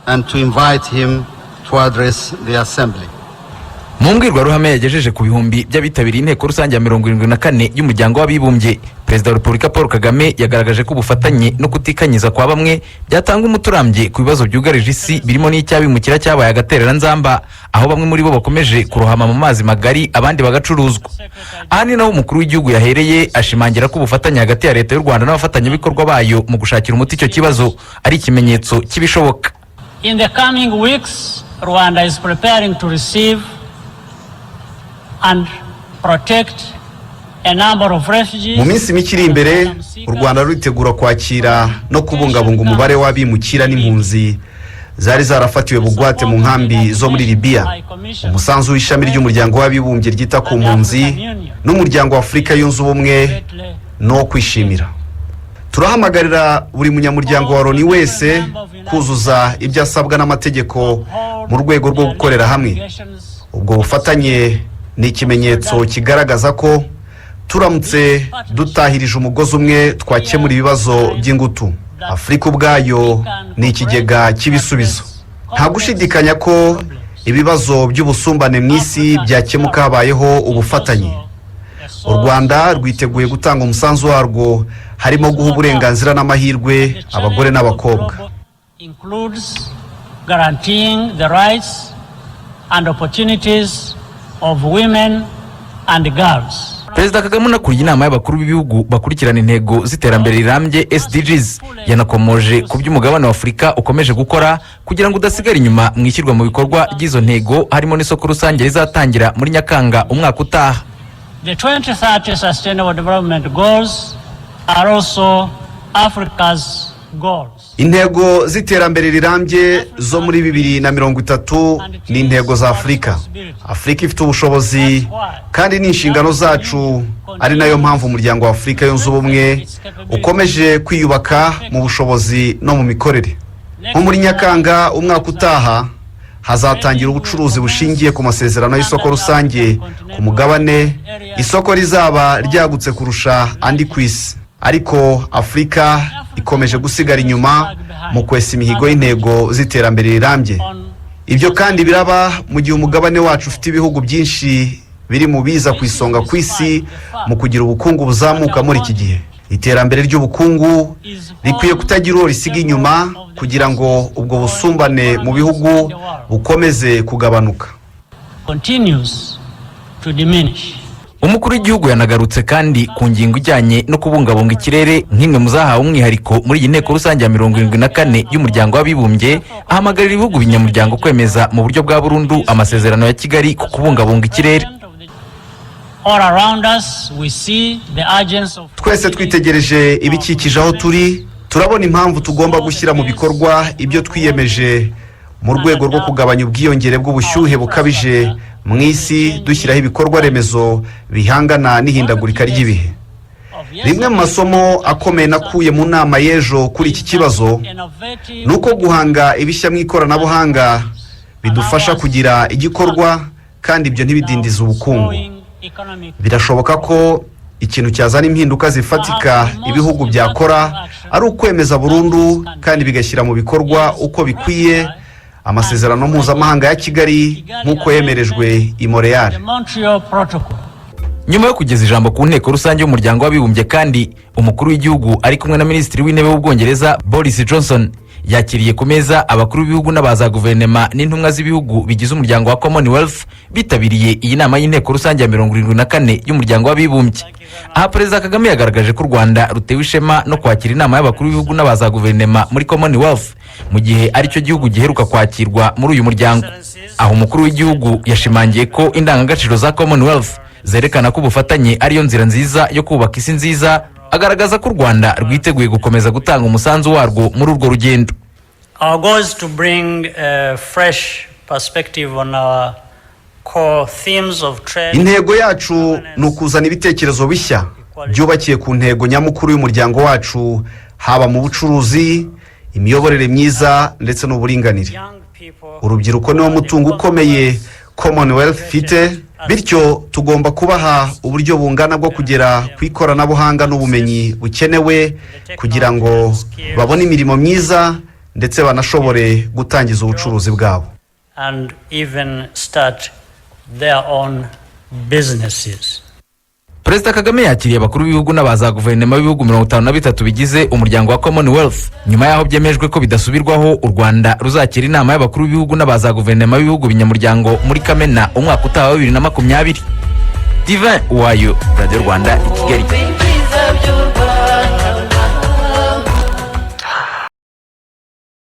And to invite him to address the assembly. Mu mbwirwaruhame yagejeje ku bihumbi by'abitabiriye Inteko Rusange ya 74 y'Umuryango w'Abibumbye, Perezida wa Repubulika Paul Kagame yagaragaje ko ubufatanye no kutikanyiza kwa bamwe byatanga umuti urambye ku bibazo byugarije isi, birimo n'icy'abimukira cyabaye agatereranzamba, aho bamwe muri bo bakomeje kurohama mu mazi magari, abandi bagacuruzwa. Aha ni naho umukuru w'igihugu yahereye ashimangira ko ubufatanye hagati ya Leta y'u Rwanda n'abafatanyabikorwa bayo mu gushakira umuti icyo kibazo ari ikimenyetso cy'ibishoboka. In the coming weeks, Rwanda is preparing to receive and protect a number of refugees. Mu minsi mike iri imbere, u Rwanda ruritegura kwakira no kubungabunga umubare w'abimukira n'impunzi zari zarafatiwe bugwate mu nkambi zo muri Libiya. Umusanzu w'Ishami ry'Umuryango w'Abibumbye ryita ku Mpunzi n'Umuryango wa Afurika Yunze Ubumwe ni uwo kwishimira. Turahamagarira buri munyamuryango wa Loni wese kuzuza ibyo asabwa n'amategeko mu rwego rwo gukorera hamwe. Ubwo bufatanye ni ikimenyetso kigaragaza ko turamutse dutahirije umugozi umwe twakemura ibibazo by'ingutu. Afurika ubwayo ni ikigega cy'ibisubizo. Nta gushidikanya ko ibibazo by'ubusumbane mu isi byakemuka habayeho ubufatanye. U Rwanda rwiteguye gutanga umusanzu warwo, harimo guha uburenganzira n'amahirwe abagore n'abakobwa. Includes guaranteeing the rights and opportunities of women and girls. Perezida Kagame unakuriye Inama y'Abakuru b'Ibihugu bakurikirana intego z'iterambere rirambye, SDGs, yanakomoje ku byo umugabane wa Afurika ukomeje gukora kugira ngo udasigara inyuma mu ishyirwa mu bikorwa ry'izo ntego, harimo n'isoko rusange rizatangira muri Nyakanga umwaka utaha. The 2030 Sustainable Development Goals are also Africa's goals. Intego z'iterambere rirambye zo muri 2030 ni intego za Afurika. Afurika ifite ubushobozi kandi ni inshingano zacu, ari nayo mpamvu Umuryango wa Afurika Yunze Ubumwe ukomeje kwiyubaka mu bushobozi no mu mikorere. Nko muri Nyakanga umwaka utaha hazatangira ubucuruzi bushingiye ku masezerano y'isoko rusange ku mugabane, isoko rizaba ryagutse kurusha andi ku isi. Ariko Afurika ikomeje gusigara inyuma mu kwesa imihigo y'intego z'iterambere rirambye. Ibyo kandi biraba mu gihe umugabane wacu ufite ibihugu byinshi biri mu biza ku isonga ku isi mu kugira ubukungu buzamuka muri iki gihe. Iterambere ry'ubukungu rikwiye kutagira uwo risiga inyuma kugira ngo ubwo busumbane mu bihugu bukomeze kugabanuka. Continues to diminish. Umukuru w'igihugu yanagarutse kandi ku ngingo ijyanye no kubungabunga ikirere nk'imwe mu zahawe umwihariko muri iyi Nteko Rusange ya 74 y'Umuryango w'Abibumbye, ahamagarira ibihugu binyamuryango kwemeza mu buryo bwa burundu amasezerano ya Kigali ku kubungabunga ikirere. All around us, we see the urgency of Twese twitegereje ibikikije aho turi, turabona impamvu tugomba gushyira mu bikorwa ibyo twiyemeje mu rwego rwo kugabanya ubwiyongere bw'ubushyuhe bukabije mu isi, dushyiraho ibikorwa remezo bihangana n'ihindagurika ry'ibihe. Rimwe mu masomo akomeye nakuye mu nama y'ejo kuri iki kibazo ni uko guhanga ibishya mu ikoranabuhanga bidufasha kugira igikorwa, kandi ibyo ntibidindize ubukungu. Birashoboka ko ikintu cyazana impinduka zifatika ibihugu byakora ari ukwemeza burundu kandi bigashyira mu bikorwa uko bikwiye amasezerano mpuzamahanga ya Kigali nk'uko yemerejwe i Montreal. The Montreal Protocol. Nyuma yo kugeza ijambo ku Nteko Rusange y'Umuryango w'Abibumbye kandi, umukuru w'igihugu ari kumwe na Minisitiri w'Intebe w'Ubwongereza Boris Johnson yakiriye ku meza abakuru b'ibihugu n'aba za guverinoma n'intumwa z'ibihugu bigize umuryango wa Commonwealth bitabiriye iyi nama y'Inteko Rusange ya 74 y'Umuryango w'Abibumbye. Aha Perezida Kagame yagaragaje ko u Rwanda rutewe ishema no kwakira inama y'abakuru b'ibihugu n'aba za guverinoma muri Commonwealth, mu gihe aricyo gihugu giheruka kwakirwa muri uyu muryango. Aho umukuru w'igihugu yashimangiye ko indangagaciro za Commonwealth zerekana ko ubufatanye ariyo nzira nziza yo kubaka isi nziza, agaragaza ko u Rwanda rwiteguye gukomeza gutanga umusanzu warwo muri urwo rugendo. Our goal is to bring a fresh perspective on our core themes of trade. Intego yacu ni ukuzana ibitekerezo bishya byubakiye ku ntego nyamukuru y'umuryango wacu, haba mu bucuruzi, imiyoborere myiza ndetse n'uburinganire. Young people Urubyiruko niwo mutungo ukomeye Commonwealth ifite, bityo tugomba kubaha uburyo bungana bwo kugera ku ikoranabuhanga n'ubumenyi bukenewe kugira ngo babone imirimo myiza ndetse ndetse banashobore gutangiza ubucuruzi bwabo. And even start their own businesses. Perezida Kagame yakiriye abakuru b'ibihugu n'aba za guverinoma b'ibihugu 53 bigize umuryango wa Commonwealth, nyuma y'aho byemejwe ko bidasubirwaho u Rwanda ruzakira inama y'abakuru b'ibihugu n'aba za guverinoma b'ibihugu binyamuryango muri Kamena umwaka utaha wa 2020. Divin Uwayo, Radiyo Rwanda, i Kigali. Ibyiza by'u Rwanda.